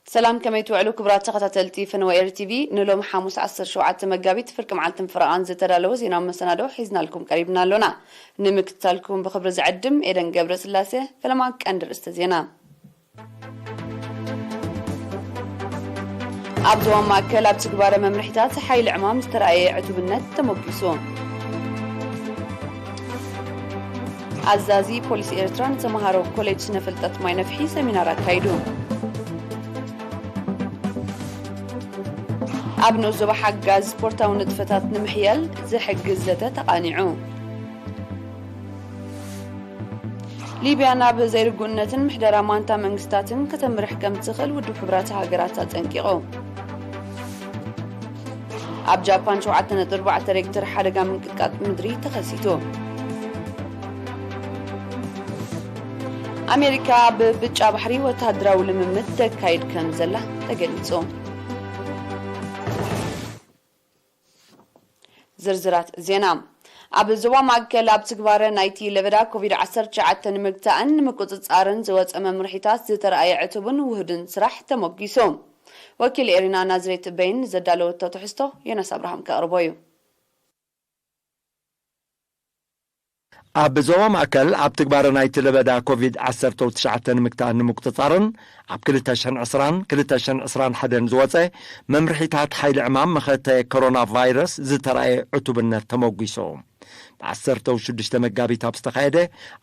ሰላም፣ ከመይ ትውዕሉ ክቡራት ተኸታተልቲ ፈነወ ኤሪ ቲቪ? ንሎም ሓሙስ ዓሰርተ ሸውዓተ መጋቢት ፍርቂ መዓልትን ፍረቓን ዝተዳለወ ዜና መሰናዶ ሒዝናልኩም ቀሪብና ኣሎና። ንምክትታልኩም ብኽብሪ ዝዕድም ኤደን ገብረ ስላሴ። ፈለማ ቀንዲ ርእስተ ዜና። ኣብ ዞባ ማእከል ኣብ ትግባረ መምርሒታት ሓይሊ ዕማም ዝተራእየ ዕቱብነት ተሞጊሱ። ኣዛዚ ፖሊስ ኤርትራ ንተምሃሮ ኮሌጅ ስነ ፍልጠት ማይ ነፍሒ ሰሚናር ኣካይዱ። ኣብ ንኡስ ዞባ ሓጋዝ ስፖርታዊ ንጥፈታት ንምሕያል ዝሕግዝ ዘተ ተቓኒዑ። ሊብያ ናብ ዘይርጉእነትን ምሕደራ ማንታ መንግስታትን ከተምርሕ ከም ትኽእል ውድብ ሕቡራት ሃገራት ኣጠንቂቑ። ኣብ ጃፓን ሸውዓተ ነጥቢ ኣርባዕተ ሬክተር ሓደጋ ምንቅጥቃጥ ምድሪ ተኸሲቱ። ኣሜሪካ ኣብ ብጫ ባሕሪ ወተሃደራዊ ልምምድ ተካይድ ከም ዘላ ተገሊጹ። ዝርዝራት ዜና። ኣብ ዞባ ማእከል ኣብ ትግባረ ናይቲ ለበዳ ኮቪድ ዓሰርተ ትሽዓተ ንምግታእን ንምቁጽጻርን ዝወጸ መምርሒታት ዝተረኣየ ዕቱብን ውሁድን ስራሕ ተሞጊሱ። ወኪል ኤሪና ናዝሬት በይን ዘዳለወቶ ትሕዝቶ ዮናስ ኣብርሃም ከቕርቦ እዩ። ኣብ ዞባ ማእከል ኣብ ትግባረ ናይቲ ለበዳ ኮቪድ ዓሰርተ ትሽዓተ ንምግታእን ንምቁጽጻርን ኣብ ክልተ ሽሕን ዕስራን ክልተ ሽሕን ዕስራን ሓደን ዝወጸ መምርሒታት ሓይሊ ዕማም መኸተ ኮሮና ቫይረስ ዝተራእየ ዕቱብነት ተመጒሱ። ብ ዓሰርተ ሽዱሽተ መጋቢት ኣብ ዝተኻየደ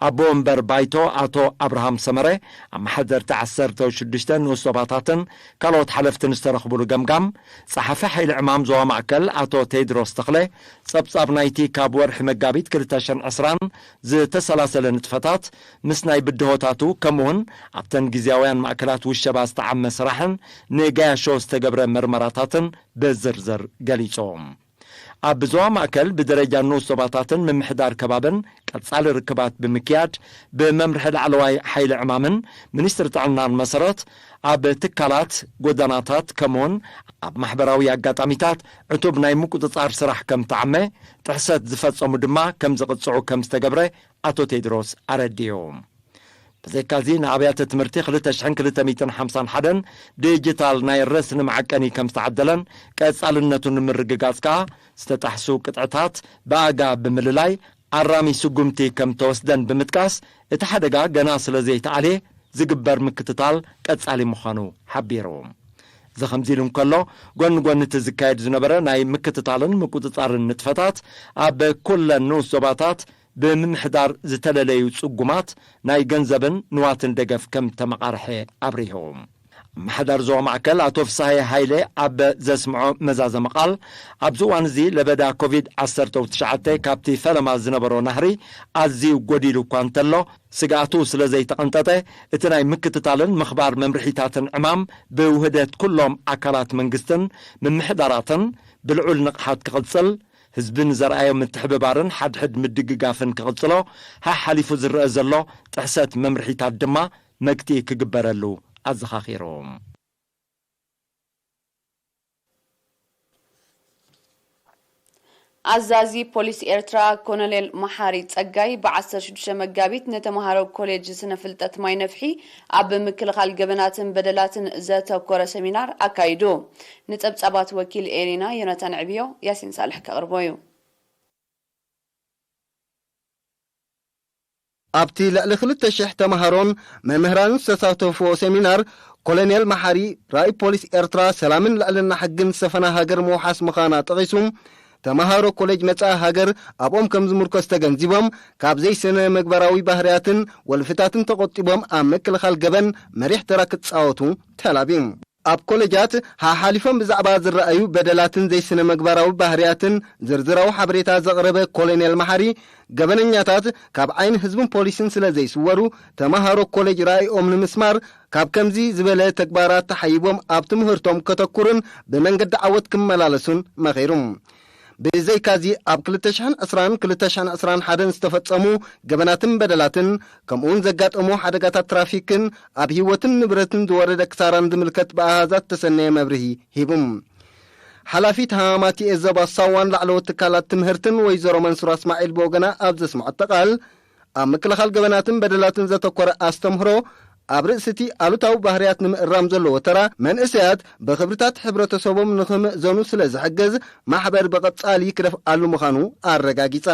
ኣቦ ወንበር ባይቶ ኣቶ ኣብርሃም ሰመረ፣ ኣመሓደርቲ ዓሰርተ ሽዱሽተ ንኡስ ዞባታትን ካልኦት ሓለፍትን ዝተረኽቡሉ ገምጋም፣ ጸሓፊ ሓይሊ ዕማም ዞባ ማእከል ኣቶ ቴድሮስ ተኽለ፣ ጸብጻብ ናይቲ ካብ ወርሒ መጋቢት ክልተ ሽሕን ዕስራን ዝተሰላሰለ ንጥፈታት፣ ምስ ናይ ብድሆታቱ፣ ከምኡውን ኣብተን ግዝያውያን ማእከላት ውሸባ ዝተዓመ ስራሕን ንገያሾ ዝተገብረ መርመራታትን ብዝርዝር ገሊጹ። ኣብ ዞባ ማእከል ብደረጃ ንኡስ ዞባታትን ምምሕዳር ከባብን ቀጻሊ ርክባት ብምክያድ፣ ብመምርሒ ላዕለዋይ ሓይሊ ዕማምን ሚኒስትሪ ጥዕናን መሰረት፣ ኣብ ትካላት፣ ጎደናታት፣ ከምኡውን ኣብ ማሕበራዊ ኣጋጣሚታት ዕቱብ ናይ ምቁጽጻር ስራሕ ከም ተዓመ፣ ጥሕሰት ዝፈጸሙ ድማ ከም ዝቕጽዑ ከም ዝተገብረ ኣቶ ቴድሮስ ኣረዲኡ። ብዘይካዚ፣ ንኣብያተ ትምህርቲ ክልተ ሽሕን ክልተ ሚእትን ሓምሳን ሓደን ዲጂታል ናይ ረስኒ መዓቀኒ ከም ዝተዓደለን፣ ቀጻልነቱ ንምርግጋጽ ከኣ ዝተጣሕሱ ቅጥዕታት ብኣጋ ብምልላይ ኣራሚ ስጉምቲ ከም ተወስደን ብምጥቃስ፣ እቲ ሓደጋ ገና ስለ ዘይተኣልየ ዝግበር ምክትታል ቀጻሊ ምዃኑ ሓቢሩ። እዚ ከምዚ ኢሉ እንከሎ፣ ጎኒ ጎኒ እቲ ዝካየድ ዝነበረ ናይ ምክትታልን ምቁጽጻርን ንጥፈታት፣ ኣብ ኩለን ንኡስ ዞባታት ብምምሕዳር ዝተለለዩ ጽጉማት ናይ ገንዘብን ንዋትን ደገፍ ከም ተመቓርሐ ኣብሪሁ። ኣመሓዳሪ ዞባ ማእከል ኣቶ ፍሳሃየ ሃይለ ኣብ ዘስምዖ መዛዘሚ ቃል፣ ኣብዚ እዋን እዚ ለበዳ ኮቪድ ዓሰርተ ትሽዓተ ካብቲ ፈለማ ዝነበሮ ናህሪ ኣዝዩ ጎዲሉ እኳ እንተሎ፣ ስግኣቱ ስለ ዘይተቐንጠጠ፣ እቲ ናይ ምክትታልን ምኽባር መምርሒታትን ዕማም ብውህደት ኩሎም ኣካላት መንግስትን ምምሕዳራትን ብልዑል ንቕሓት ክቕጽል፣ ህዝቢ ንዘርኣዮ ምትሕብባርን ሓድሕድ ምድግጋፍን ክቕጽሎ፣ ሓሓሊፉ ዝረአ ዘሎ ጥሕሰት መምርሒታት ድማ መግትኢ ክግበረሉ ኣዘኻኺሩ። ኣዛዚ ፖሊስ ኤርትራ ኮሎኔል መሓሪ ጸጋይ ብ ዓሰርተ ሽዱሽተ መጋቢት ንተምሃሮ ኮሌጅ ስነ ፍልጠት ማይ ነፍሒ ኣብ ምክልኻል ገበናትን በደላትን ዘተኮረ ሰሚናር ኣካይዱ። ንጸብጻባት ወኪል ኤሪና ዮናታን ዕብዮ፣ ያሲን ሳልሕ ከቕርቦ እዩ። ኣብቲ ልዕሊ ክልተ ሽሕ ተምሃሮን መምህራንን ዝተሳተፍዎ ሰሚናር፣ ኮሎኔል መሓሪ፣ ራእይ ፖሊስ ኤርትራ ሰላምን ልዕልና ሕግን ዝሰፈና ሃገር ምውሓስ ምዃና ጠቒሱ፣ ተምሃሮ ኮሌጅ መጻኢ ሃገር ኣብኦም ከም ዝምርኮስ ተገንዚቦም፣ ካብ ዘይስነ ምግባራዊ ባህርያትን ወልፍታትን ተቖጢቦም ኣብ ምክልኻል ገበን መሪሕ ተራ ክጻወቱ ተላብዩ። ኣብ ኮሌጃት ሓሓሊፎም ብዛዕባ ዝረኣዩ በደላትን ዘይስነ ምግባራዊ ባህርያትን ዝርዝራዊ ሓበሬታ ዘቕረበ ኮሎኔል መሓሪ፣ ገበነኛታት ካብ ዓይኒ ህዝብን ፖሊስን ስለ ዘይስወሩ፣ ተምሃሮ ኮሌጅ ራእይኦም ንምስማር ካብ ከምዚ ዝበለ ተግባራት ተሓይቦም ኣብ ትምህርቶም ከተኩርን ብመንገዲ ዓወት ክመላለሱን መኺሩ። ብዘይካዚ፣ ኣብ ክልተ ሽሕን ዕስራን ክልተ ሽሕን ዕስራን ሓደን ዝተፈጸሙ ገበናትን በደላትን፣ ከምኡውን ዘጋጠሙ ሓደጋታት ትራፊክን ኣብ ህይወትን ንብረትን ዝወረደ ክሳራን ዝምልከት ብኣሃዛት ዝተሰነየ መብርሂ ሂቡ። ሓላፊት ሃማማቲ ዞባ ሳዋን ላዕለዎት ትካላት ትምህርትን ወይዘሮ መንሱራ እስማዒል ብወገና ኣብ ዘስምዐቶ ቃል፣ ኣብ ምክልኻል ገበናትን በደላትን ዘተኮረ ኣስተምህሮ ኣብ ርእሲ እቲ ኣሉታዊ ባህርያት ንምእራም ዘለዎ ተራ፣ መንእሰያት ብኽብርታት ሕብረተሰቦም ንኽምእዘኑ ስለ ዝሕግዝ፣ ማሕበር ብቐጻሊ ክደፍኣሉ ምዃኑ ኣረጋጊጻ።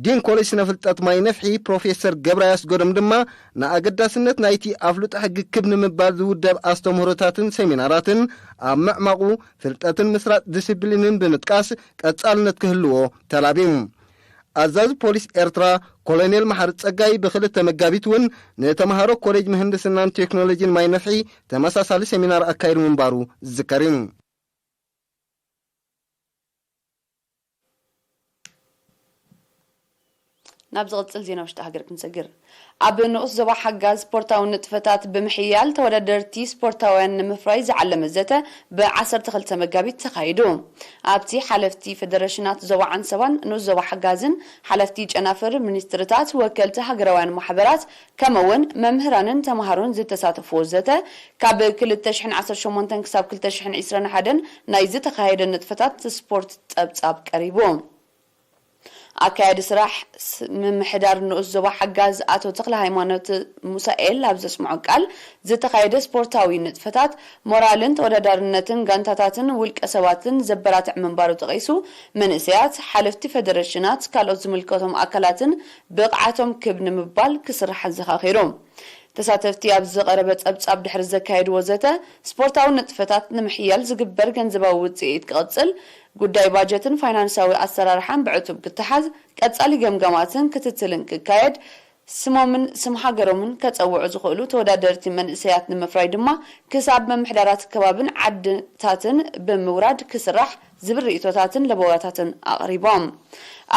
ዲን ኮሌጅ ስነ ፍልጠት ማይ ነፍሒ ፕሮፌሰር ገብራያስ ጎደም ድማ፣ ንኣገዳስነት ናይቲ ኣፍልጦ ሕጊ ክብ ንምባል ዝውደብ ኣስተምህሮታትን ሴሚናራትን ኣብ ምዕማቑ ፍልጠትን ምስራጥ ዲስፕሊንን ብምጥቃስ፣ ቀጻልነት ክህልዎ ተላብዩ። ኣዛዚ ፖሊስ ኤርትራ ኮሎኔል መሓሪ ጸጋይ ብክልተ መጋቢት እውን ንተምሃሮ ኮሌጅ ምህንድስናን ቴክኖሎጂን ማይ ነፍሒ ተመሳሳሊ ሴሚናር ኣካይዱ ምንባሩ ዝዝከር እዩ። ናብ ዝቕጽል ዜና ውሽጢ ሃገር ክንሰግር። ኣብ ንኡስ ዞባ ሓጋዝ ስፖርታዊ ንጥፈታት ብምሕያል ተወዳደርቲ ስፖርታውያን ንምፍራይ ዝዓለመ ዘተ ብ12 መጋቢት ተኻይዱ። ኣብቲ ሓለፍቲ ፌደሬሽናት ዞባ ዓንሰባን ንኡስ ዞባ ሓጋዝን፣ ሓለፍቲ ጨናፍር ሚኒስትርታት፣ ወከልቲ ሃገራውያን ማሕበራት፣ ከምኡ'ውን መምህራንን ተምሃሮን ዝተሳተፍዎ ዘተ፣ ካብ ክልተ ሽሕን ዓሰርተ ሸሞንተን ክሳብ ክልተ ሽሕን ዕስራን ሓደን ናይ ዝተኻየደ ንጥፈታት ስፖርት ጸብጻብ ቀሪቡ። ኣካያዲ ስራሕ ስ-፣ ምምሕዳር ንኡስ ዞባ ሓጋዝ ኣቶ ተኽለ ሃይማኖት ሙሳኤል ኣብ ዘስምዖ ቃል፣ ዝተኻየደ ስፖርታዊ ንጥፈታት ሞራልን ተወዳዳርነትን ጋንታታትን ውልቀ ሰባትን ዘበራትዕ ምንባሩ ጠቒሱ፣ መንእሰያት፣ ሓለፍቲ ፌደሬሽናት፣ ካልኦት ዝምልከቶም ኣካላትን ብቕዓቶም ክብ ንምባል ክስራሕ ኣዘኻኺሩ። ተሳተፍቲ ኣብ ዝቐረበ ጸብጻብ ድሕሪ ዘካየድዎ ዘተ፣ ስፖርታዊ ንጥፈታት ንምሕያል ዝግበር ገንዘባዊ ውጽኢት ክቕጽል፣ ጉዳይ ባጀትን ፋይናንሳዊ ኣሰራርሓን ብዕቱብ ክተሓዝ፣ ቀጻሊ ገምጋማትን ክትትልን ክካየድ፣ ስሞምን ስም ሃገሮምን ከጸውዑ ዝኽእሉ ተወዳደርቲ መንእሰያት ንምፍራይ ድማ፣ ክሳብ ምምሕዳራት ከባብን ዓድታትን ብምውራድ ክስራሕ ዝብል ርእይቶታትን ለበዋታትን ኣቕሪቦም።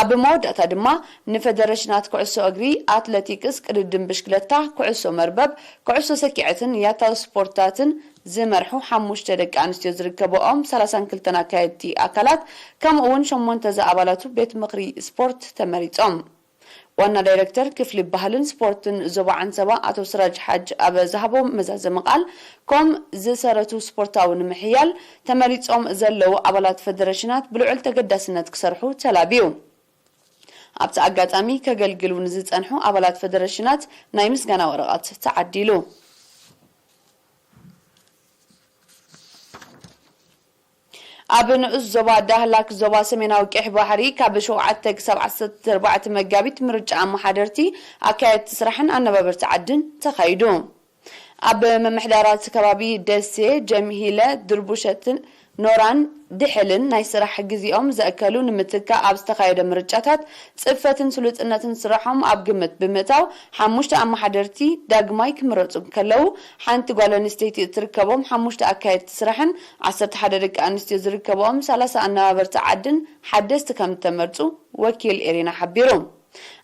ኣብ መወዳእታ ድማ፣ ንፌደሬሽናት ኩዕሶ እግሪ፣ ኣትለቲክስ፣ ቅድድም ብሽክለታ፣ ኩዕሶ መርበብ፣ ኩዕሶ ሰኪዐትን ያታዊ ስፖርትታትን ዝመርሑ ሓሙሽተ ደቂ ኣንስትዮ ዝርከበኦም ሰላሳን ክልተን ኣካየድቲ ኣካላት፣ ከምኡ እውን ሸሞንተ ዝኣባላቱ ቤት ምኽሪ ስፖርት ተመሪጾም። ዋና ዳይሬክተር ክፍሊ ባህልን ስፖርትን ዞባ ዓንሰባ ኣቶ ስራጅ ሓጅ ኣብ ዝሃቦ መዛዘሚ ቃል፣ ኮም ዝሰረቱ ስፖርታዊ ንምሕያል ተመሪጾም ዘለዉ ኣባላት ፌደሬሽናት ብልዑል ተገዳስነት ክሰርሑ ተላብዩ። ኣብቲ ኣጋጣሚ ከገልግሉ ንዝጸንሑ ኣባላት ፌደሬሽናት ናይ ምስጋና ወረቐት ተዓዲሉ። ኣብ ንኡስ ዞባ ዳህላክ ዞባ ሰሜናዊ ቀይሕ ባሕሪ ካብ ሸውዓተ ክሳብ ዓሰርተ ኣርባዕተ መጋቢት ምርጫ ኣመሓደርቲ፣ ኣካየድቲ ስራሕን ኣነባበርቲ ዓድን ተኻይዱ። ኣብ ምምሕዳራት ከባቢ ደሴ፣ ጀምሂለ፣ ድርቡሸትን ኖራን ድሕልን ናይ ስራሕ ግዜኦም ዘእከሉ ንምትካእ ኣብ ዝተኻየደ ምርጫታት፣ ጽፈትን ስሉጥነትን ስራሖም ኣብ ግምት ብምእታው፣ ሓሙሽተ ኣመሓደርቲ ዳግማይ ክምረጹ እንከለዉ፣ ሓንቲ ጓል ኣንስተይቲ እትርከቦም ሓሙሽተ ኣካየድቲ ስራሕን ዓሰርተ ሓደ ደቂ ኣንስትዮ ዝርከብኦም ሰላሳ ኣነባበርቲ ዓድን ሓደስቲ ከም እተመርጹ ወኪል ኤሪና ሓቢሩ።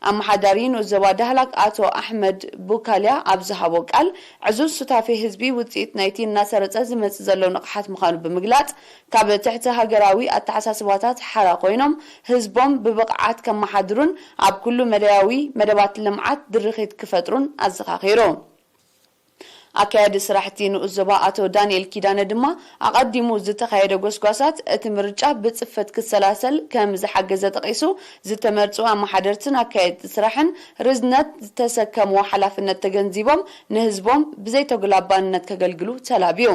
ኣመሓዳሪ ንኡስ ዞባ ዳህላክ ኣቶ ኣሕመድ ቡካልያ ኣብ ዝሃቦ ቃል፣ ዕዙዝ ሱታፌ ህዝቢ ውጽኢት ናይቲ እናሰረጸ ዝመጽእ ዘሎ ንቕሓት ምዃኑ ብምግላጽ፣ ካብ ትሕቲ ሃገራዊ ኣተሓሳስባታት ሓራ ኮይኖም ህዝቦም ብብቕዓት ከመሓድሩን ኣብ ኩሉ መዳያዊ መደባት ልምዓት ድርኺት ክፈጥሩን ኣዘኻኺሩ። ኣካያዲ ስራሕቲ ንኡስ ዞባ ኣቶ ዳንኤል ኪዳነ ድማ፣ ኣቐዲሙ ዝተኻየደ ጎስጓሳት እቲ ምርጫ ብጽፈት ክሰላሰል ከም ዝሓገዘ ጠቒሱ፣ ዝተመርጹ ኣመሓደርትን ኣካየድቲ ስራሕን ርዝነት ዝተሰከምዎ ሓላፍነት ተገንዚቦም ንህዝቦም ብዘይተጉላባነት ከገልግሉ ተላብዩ።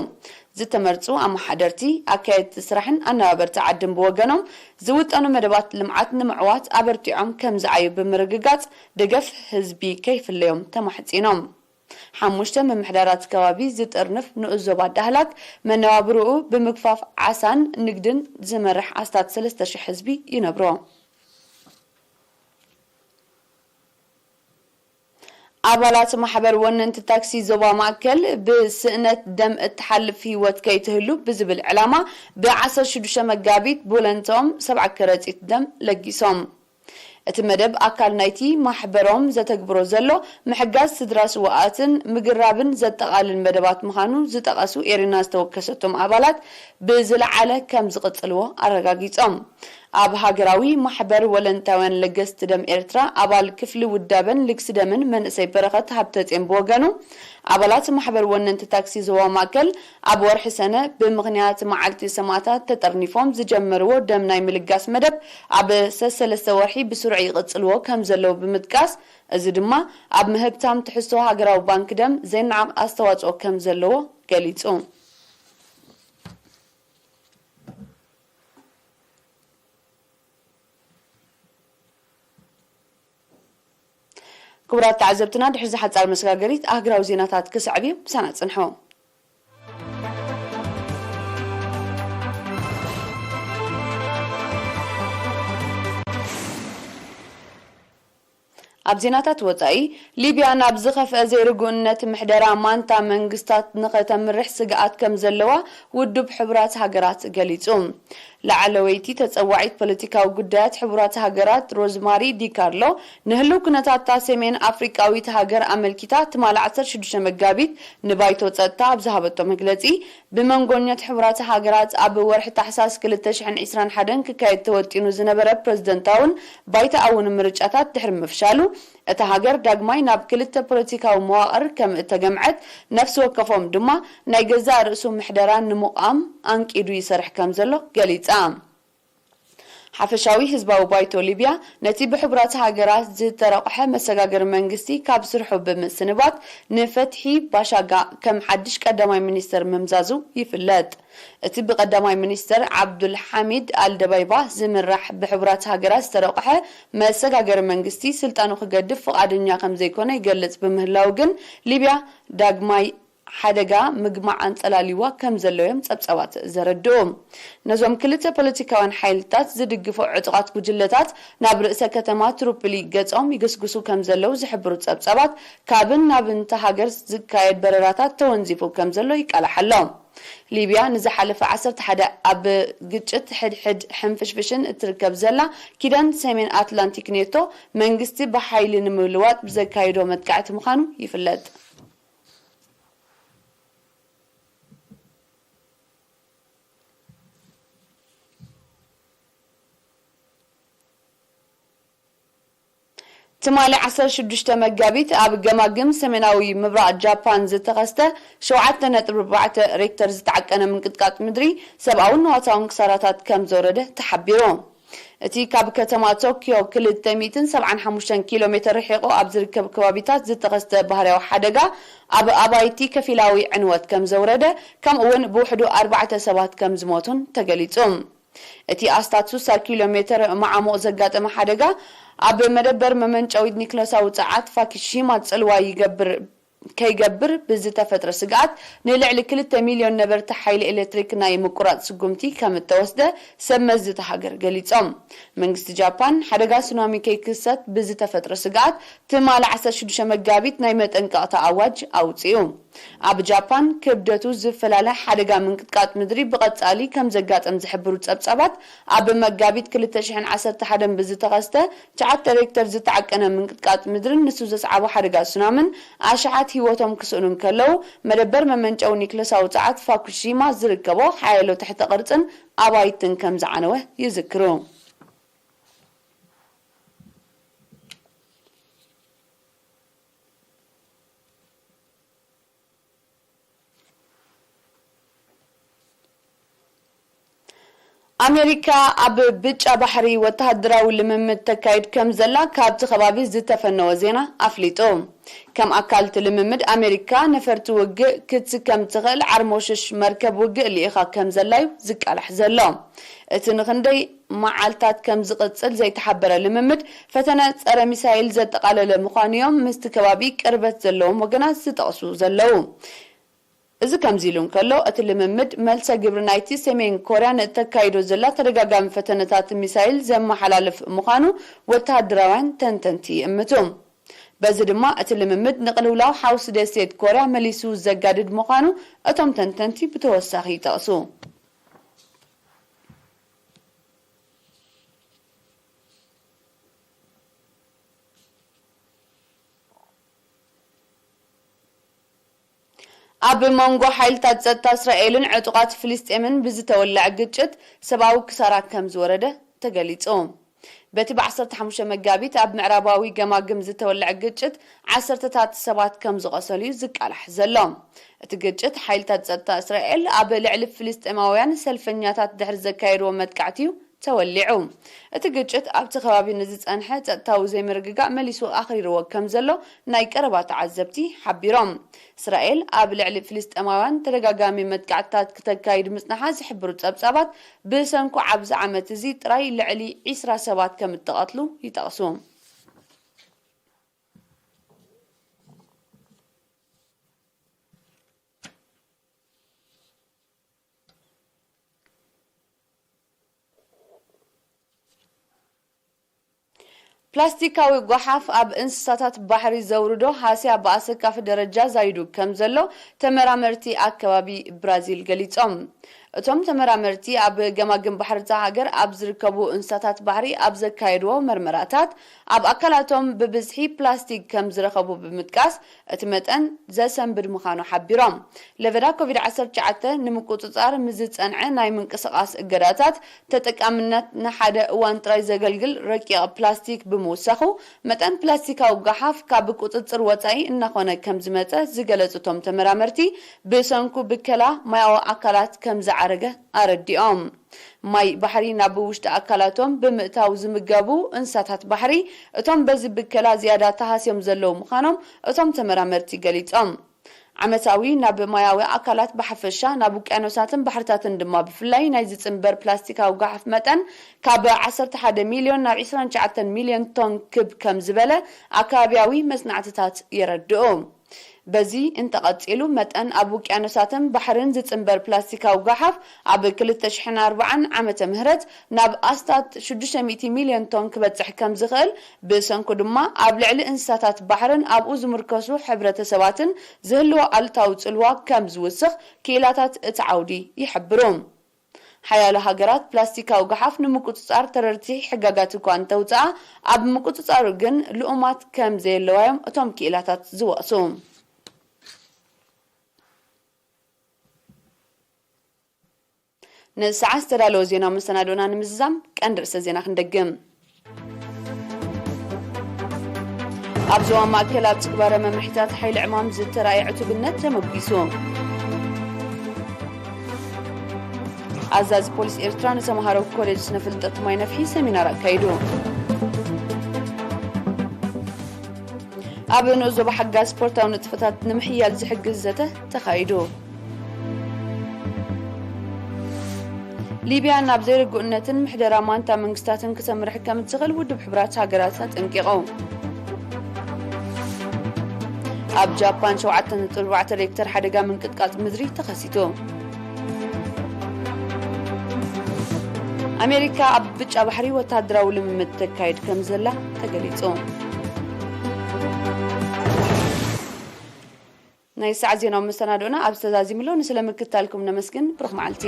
ዝተመርጹ ኣመሓደርቲ፣ ኣካየድቲ ስራሕን ኣነባበርቲ ዓድን ብወገኖም፣ ዝውጠኑ መደባት ልምዓት ንምዕዋት ኣበርቲዖም ከም ዝዓዩ ብምርግጋጽ፣ ደገፍ ህዝቢ ከይፍለዮም ተማሕጺኖም። ሓሙሽተ ምምሕዳራት ከባቢ ዝጥርንፍ ንኡስ ዞባ ዳህላክ፣ መነባብርኡ ብምግፋፍ ዓሳን ንግድን ዝመርሕ ኣስታት ሰለስተ ሽሕ ህዝቢ ይነብሮ። ኣባላት ማሕበር ወነንቲ ታክሲ ዞባ ማእከል፣ ብስእነት ደም እትሓልፍ ህይወት ከይትህሉ ብዝብል ዕላማ፣ ብ ዓሰርተ ሽዱሽተ መጋቢት ብወለንትኦም ሰብዓ ከረጺት ደም ለጊሶም። እቲ መደብ ኣካል ናይቲ ማሕበሮም ዘተግብሮ ዘሎ ምሕጋዝ ስድራ ስውኣትን ምግራብን ዘጠቓልል መደባት ምዃኑ ዝጠቐሱ ኤሪና ዝተወከሰቶም ኣባላት ብዝለዓለ ከም ዝቕጽልዎ ኣረጋጊጾም። ኣብ ሃገራዊ ማሕበር ወለንታውያን ለገስቲ ደም ኤርትራ ኣባል ክፍሊ ውዳበን ልግሲ ደምን መንእሰይ በረኸት ሃብተጽዮን ብወገኑ፣ ኣባላት ማሕበር ወነንቲ ታክሲ ዞባ ማእከል ኣብ ወርሒ ሰነ ብምኽንያት መዓልቲ ሰማእታት ተጠርኒፎም ዝጀመርዎ ደም ናይ ምልጋስ መደብ ኣብ ሰሰለስተ ወርሒ ብስሩዕ ይቕጽልዎ ከም ዘለዉ ብምጥቃስ፣ እዚ ድማ ኣብ ምህብታም ትሕዝቶ ሃገራዊ ባንክ ደም ዘይነዓቕ ኣስተዋጽኦ ከም ዘለዎ ገሊጹ። ክቡራት ተዓዘብትና፣ ድሕሪ እዚ ሓጻር መሰጋገሪት ኣህግራዊ ዜናታት ክስዕብ እዩ። ምሳና ጽንሑ። ኣብ ዜናታት ወጻኢ፣ ሊብያ ናብ ዝኸፍአ ዘይርጉእነት ምሕደራ ማንታ መንግስታት ንኸተምርሕ ስግኣት ከም ዘለዋ ውድብ ሕቡራት ሃገራት ገሊጹ። ላዕለወይቲ ተጸዋዒት ፖለቲካዊ ጉዳያት ሕቡራት ሃገራት ሮዝማሪ ዲካርሎ ንህልው ኩነታታ ሰሜን ኣፍሪቃዊት ሃገር ኣመልኪታ ትማሊ ዓሰርተ ሽዱሽተ መጋቢት ንባይቶ ጸጥታ ኣብ ዝሃበቶ መግለጺ፣ ብመንጎኛት ሕቡራት ሃገራት ኣብ ወርሒ ታሕሳስ ክልተ ሽሕን ዕስራን ሓደን ክካየድ ተወጢኑ ዝነበረ ፕረዚደንታውን ባይቶኣውን ምርጫታት ድሕሪ ምፍሻሉ፣ እታ ሃገር ዳግማይ ናብ ክልተ ፖለቲካዊ መዋቕር ከም እተገምዐት፣ ነፍሲ ወከፎም ድማ ናይ ገዛእ ርእሱ ምሕደራ ንምቋም ኣንቂዱ ይሰርሕ ከም ዘሎ ገሊጻ። ሓፈሻዊ ህዝባዊ ባይቶ ሊብያ ነቲ ብሕቡራት ሃገራት ዝተረቑሐ መሰጋገሪ መንግስቲ ካብ ስርሑ ብምስንባት፣ ንፈትሒ ባሻጋ ከም ሓድሽ ቀዳማይ ሚኒስተር ምምዛዙ ይፍለጥ። እቲ ብቀዳማይ ሚኒስተር ዓብዱል ሓሚድ ኣልደባይባ ዝምራሕ ብሕቡራት ሃገራት ዝተረቑሐ መሰጋገሪ መንግስቲ ስልጣኑ ክገድፍ ፍቓደኛ ከም ዘይኮነ ይገልጽ ብምህላው ግን፣ ሊብያ ዳግማይ ሓደጋ ምግማዕ ኣንጸላልይዋ ከም ዘሎ እዮም ጸብጻባት ዘረድኡ። ነዞም ክልተ ፖለቲካውያን ሓይልታት ዝድግፉ ዕጡቓት ጉጅለታት ናብ ርእሰ ከተማ ትሩፕሊ ገጾም ይግስግሱ ከም ዘለዉ ዝሕብሩ ጸብጻባት፣ ካብን ናብን እታ ሃገር ዝካየድ በረራታት ተወንዚፉ ከም ዘሎ ይቃላሕ ኣሎ። ሊብያ ንዝሓለፈ ዓሰርተ ሓደ ኣብ ግጭት ሕድሕድ ሕንፍሽፍሽን እትርከብ ዘላ ኪዳን ሰሜን ኣትላንቲክ ኔቶ፣ መንግስቲ ብሓይሊ ንምልዋጥ ብዘካየዶ መጥቃዕቲ ምዃኑ ይፍለጥ። ትማሊ ዓሰርተ ሽዱሽተ መጋቢት ኣብ ገማግም ሰሜናዊ ምብራቕ ጃፓን ዝተኸስተ ሸውዓተ ነጥቢ ኣርባዕተ ሬክተር ዝተዓቀነ ምንቅጥቃጥ ምድሪ ሰብኣውን ንዋታውን ክሳራታት ከም ዘውረደ ተሓቢሩ። እቲ ካብ ከተማ ቶኪዮ ክልተ ሚእትን ሰብዓን ሓሙሽተን ኪሎ ሜተር ርሒቑ ኣብ ዝርከብ ከባቢታት ዝተኸስተ ባህርያዊ ሓደጋ ኣብ ኣባይቲ ከፊላዊ ዕንወት ከም ዘውረደ፣ ከምኡ እውን ብውሕዱ ኣርባዕተ ሰባት ከም ዝሞቱን ተገሊጹ። እቲ ኣስታት ስሳ ኪሎ ሜተር ማዓሙቕ ዘጋጠመ ሓደጋ፣ ኣብ መደበር መመንጨዊ ኒክለሳዊ ጸዓት ፋኪሺማ ጽልዋ ይገብር፣ ከይገብር ብዝተፈጥረ ስግኣት፣ ንልዕሊ ክልተ ሚልዮን ነበርቲ ሓይሊ ኤሌክትሪክ ናይ ምቁራጽ ስጉምቲ ከም እተወስደ ሰብ መዚ እታ ሃገር ገሊጾም። መንግስቲ ጃፓን፣ ሓደጋ ሱናሚ ከይክሰት ብዝተፈጥረ ስግኣት፣ ትማሊ ዓሰርተ ሽዱሽተ መጋቢት ናይ መጠንቀቕታ ኣዋጅ ኣውጺኡ። ኣብ ጃፓን፣ ክብደቱ ዝፈላለ ሓደጋ ምንቅጥቃጥ ምድሪ ብቐጻሊ ከም ዘጋጠም ዝሕብሩ ጸብጻባት፣ ኣብ መጋቢት ክልተ ሽሕን ዓሰርተ ሓደን ብዝተኸስተ ትሽዓተ ሬክተር ዝተዓቀነ ምንቅጥቃጥ ምድርን ንሱ ዘስዓቦ ሓደጋ ሱናምን ኣሽሓት ህይወቶም ክስእኑ እንከለዉ፣ መደበር መመንጨዊ ኒክለሳዊ ጸዓት ፋኩሺማ ዝርከቦ ሓያሎ ትሕተ ቅርጽን ኣባይትን ከም ዝዓነወ ይዝክሩ። ኣሜሪካ ኣብ ብጫ ባሕሪ ወተሃደራዊ ልምምድ ተካይድ ከም ዘላ ካብቲ ከባቢ ዝተፈነወ ዜና ኣፍሊጡ። ከም ኣካል እቲ ልምምድ፣ ኣሜሪካ ነፈርቲ ውግእ ክትስከም ትኽእል ዓርሞሽሽ መርከብ ውግእ ልኢኻ ከም ዘላ እዩ ዝቃላሕ ዘሎ። እቲ ንኽንደይ መዓልታት ከም ዝቕጽል ዘይተሓበረ ልምምድ፣ ፈተነ ጸረ ሚሳይል ዘጠቓለለ ምዃኑ እዮም ምስቲ ከባቢ ቅርበት ዘለዎም ወገናት ዝጠቕሱ ዘለዉ። እዚ ከምዚ ኢሉ እንከሎ፣ እቲ ልምምድ መልሰ ግብሪ ናይቲ ሰሜን ኮርያ ንእተካይዶ ዘላ ተደጋጋሚ ፈተነታት ሚሳይል ዘመሓላልፍ ምዃኑ ወተሃደራውያን ተንተንቲ ይእምቱ። በዚ ድማ፣ እቲ ልምምድ ንቅልውላው ሓውሲ ደሴት ኮርያ መሊሱ ዘጋድድ ምዃኑ እቶም ተንተንቲ ብተወሳኺ ይጠቕሱ። ኣብ መንጎ ሓይልታት ጸጥታ እስራኤልን ዕጡቓት ፍልስጤምን ብዝተወልዐ ግጭት ሰብኣዊ ክሳራ ከም ዝወረደ ተገሊጹ። በቲ ብ15 መጋቢት ኣብ ምዕራባዊ ገማግም ዝተወልዐ ግጭት ዓሰርተታት ሰባት ከም ዝቐሰሉ እዩ ዝቃላሕ ዘሎ። እቲ ግጭት ሓይልታት ጸጥታ እስራኤል ኣብ ልዕሊ ፍልስጤማውያን ሰልፈኛታት ድሕሪ ዘካየድዎ መጥቃዕቲ እዩ ተወሊዑ። እቲ ግጭት ኣብቲ ከባቢ ንዝጸንሐ ጸጥታዊ ዘይምርግጋእ መሊሱ ኣኽሪርዎ ከም ዘሎ ናይ ቀረባ ተዓዘብቲ ሓቢሮም። እስራኤል ኣብ ልዕሊ ፍልስጤማውያን ተደጋጋሚ መጥቃዕትታት ክተካይድ ምጽናሓ ዝሕብሩ ጸብጻባት፣ ብሰንኩ ኣብዚ ዓመት እዚ ጥራይ ልዕሊ 20 ሰባት ከም እተቐትሉ ይጠቕሱ። ፕላስቲካዊ ጓሓፍ ኣብ እንስሳታት ባሕሪ ዘውርዶ ሃስያ ብኣሰካፊ ደረጃ ዛይዱ ከም ዘሎ ተመራመርቲ ኣከባቢ ብራዚል ገሊጾም። እቶም ተመራመርቲ ኣብ ገማግም ባሕሪ እታ ሃገር ኣብ ዝርከቡ እንስሳታት ባሕሪ ኣብ ዘካየድዎ መርመራታት፣ ኣብ ኣካላቶም ብብዝሒ ፕላስቲክ ከም ዝረኸቡ ብምጥቃስ፣ እቲ መጠን ዘሰንብድ ምዃኑ ሓቢሮም። ለበዳ ኮቪድ-19 ንምቁጽጻር ምስ ዝጸንዐ ናይ ምንቅስቓስ እገዳታት፣ ተጠቃምነት ንሓደ እዋን ጥራይ ዘገልግል ረቂቕ ፕላስቲክ ብምውሳኹ፣ መጠን ፕላስቲካዊ ጓሓፍ ካብ ቁጽጽር ወጻኢ እናኾነ ከም ዝመጸ ዝገለጹ እቶም ተመራመርቲ፣ ብሰንኩ ብከላ ማያዊ ኣካላት ከም ዝዓረገ ኣረዲኦም። ማይ ባሕሪ ናብ ውሽጢ ኣካላቶም ብምእታው ዝምገቡ እንስሳታት ባሕሪ፣ እቶም በዚ ብከላ ዝያዳ ተሃስዮም ዘለዉ ምዃኖም እቶም ተመራመርቲ ገሊጾም። ዓመታዊ ናብ ማያዊ ኣካላት ብሓፈሻ፣ ናብ ውቅያኖሳትን ባሕርታትን ድማ ብፍላይ ናይ ዝጽንበር ፕላስቲካዊ ጓሓፍ መጠን ካብ 11 ሚልዮን ናብ 29 ሚልዮን ቶን ክብ ከም ዝበለ ኣከባቢያዊ መጽናዕትታት የረድኡ። በዚ እንተቐጺሉ፣ መጠን ኣብ ውቅያኖሳትን ባሕርን ዝጽንበር ፕላስቲካዊ ጓሓፍ ኣብ 2040 ዓመተ ምህረት ናብ ኣስታት 600 ሚልዮን ቶን ክበጽሕ ከም ዝኽእል፣ ብሰንኩ ድማ ኣብ ልዕሊ እንስሳታት ባሕርን ኣብኡ ዝምርከሱ ሕብረተሰባትን ዝህልዎ ኣሉታዊ ጽልዋ ከም ዝውስኽ ክኢላታት እቲ ዓውዲ ይሕብሩ። ሓያሎ ሃገራት ፕላስቲካዊ ጓሓፍ ንምቁጽጻር ተረርቲ ሕጋጋት እኳ እንተውጽኣ፣ ኣብ ምቁጽጻሩ ግን ልኡማት ከም ዘየለዋ እዮም እቶም ክኢላታት ዝወቕሱ። ንሰዓት ዝተዳለወ ዜናዊ መሰናዶና ንምዝዛም ቀንዲ ርእሰ ዜና ክንደግም። ኣብ ዞባ ማእከል ኣብ ትግባረ መምርሒታት ሓይሊ ዕማም ዝተራእየ ዕቱብነት ተመጒሱ። ኣዛዚ ፖሊስ ኤርትራ ንተምሃሮ ኮሌጅ ስነ ፍልጠት ማይ ነፍሒ ሰሚናር ኣካይዱ። ኣብ ንኡስ ዞባ ሓጋዝ ስፖርታዊ ንጥፈታት ንምሕያል ዝሕግዝ ዘተ ተኻይዱ። ሊብያ ናብ ዘይርግኡነትን ምሕደራ ማንታ መንግስታትን ክተምርሕ ከም እትኽእል ውድብ ሕቡራት ሃገራት ኣጠንቂቑ። ኣብ ጃፓን 7.4 ሬክተር ሓደጋ ምንቅጥቃጥ ምድሪ ተኸሲቱ። ኣሜሪካ ኣብ ብጫ ባሕሪ ወታደራዊ ልምምድ ተካይድ ከም ዘላ ተገሊጹ። ናይ ሰዓት ዜናዊ መሰናዶና ኣብ ዝተዛዚምሎ፣ ንስለ ምክታልኩም ነመስግን። ብሩኽ መዓልቲ።